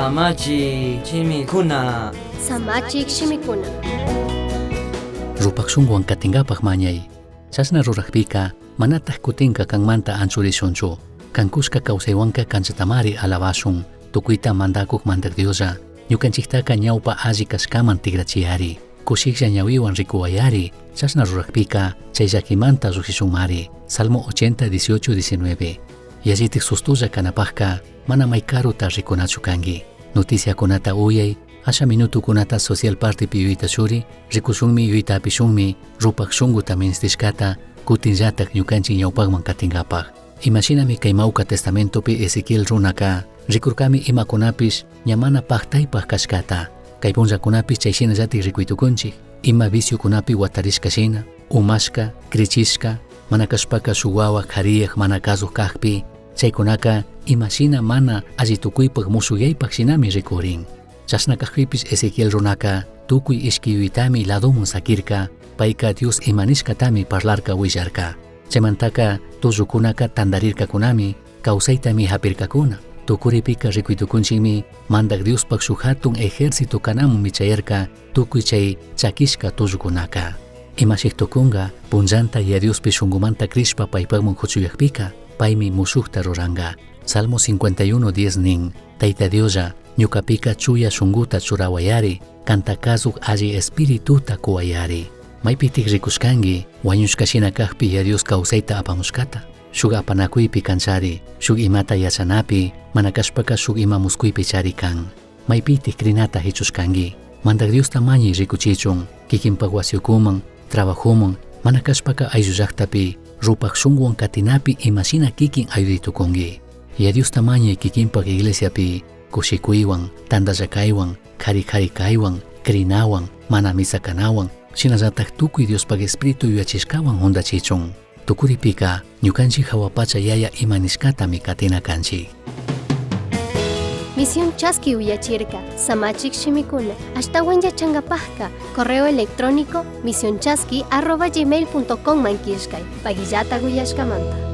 Samachi shimikuna. Samachik shimikuna. Rupak shunguwan katinkapak mañay. Chashna rurajpika manataj kutinka kanmanta anchurishunchu. Kankushka kawsaywanka kanchatamari alabashun. Tukuyta mandakuk mandak Dioslla. Ñukanchiktaka ñawpa alli kashkaman tigrachiyari. Kushiklla ñawiwan rikuwayari. Chashna rurajpika chay llakimanta llujshishunmari. Salmo 80, 18, 19. Yallitik sustulla kanapajka mana may karuta rikunachu kanki. Noticiakunata uyay, asha minutukunata social partipi yuyayta churi, rikushunmi yuyayta apishunmi, rupak shunguta ministishkata, kutinllatak ñukanchik ñawpakman katinkapak. Imashinami kay mawka testamentopi Ezequiel runaka rikurkami imakunapish ña mana paktaypak kashkata. Kay punllakunapish chay shinallatik rikuytukunchik. Ima viciokunapi watarishka shina, umashka, krichishka, mana kashpaka shuk wawa kariyaj mana kazuk kakpi, chaykunaka imashina mana alli tukuypak mushuyaypak shinami rikurin. Chashna kakpipish Ezequiel runaka tukuy ishki yuyaytami ladomun sakirka, payka Dios imanishkatami parlarka willarka. Chaymantaka tullukunaka tandarirkakunami, kawsaytami hapirkakuna. Tukuripika rikuytukunchikmi mandak Diospak shuk hatun ejército kanamunmi chayarka tukuy chay chakishka tullukunaka. Imashik tukunka punllanta ya Diospi shunkumanta krishpa paypakman huchuyakpika paymi mushukta ruranka. Salmo 51, 10 nin, Tayta Dioslla, ñukapika chuya shunkuta churawayari, kanta kazuk alli espirituta kuwayari. Maypitik rikushkanki wañushka shina kakpi ya Dios kawsayta apamushkata. Shuk apanakuypi kanchari, shuk imata yachanapi, mana kashpaka shuk ima muskuypi chari kan. Maypitik krinata hichushkanki. Mandak Diosta mañay rikuchichun, kikinpak wasiukuman, trabajoman, mana kashpaka ayllu llaktapi, rupak shunkuwan katinapi imashina kikin ayuditukunki. Ya Diosta mañay kikinpak iglesiapi, kushikuywan, tantallakaywan, kari kari kaywan, krinawan, mana misakanawan, shinallatak tukuy Diospak espíritu yuyachishkawan hundachichun. Tukuripika ñukanchik hawa pacha yaya ima nishkatami katina kanchik. Misión Chaski uyachirka, Samachik shimikuna, ashtawan yachankapajka, correo electrónico misionchaski@gmail.com man killkay, pagillata uyashkamanta.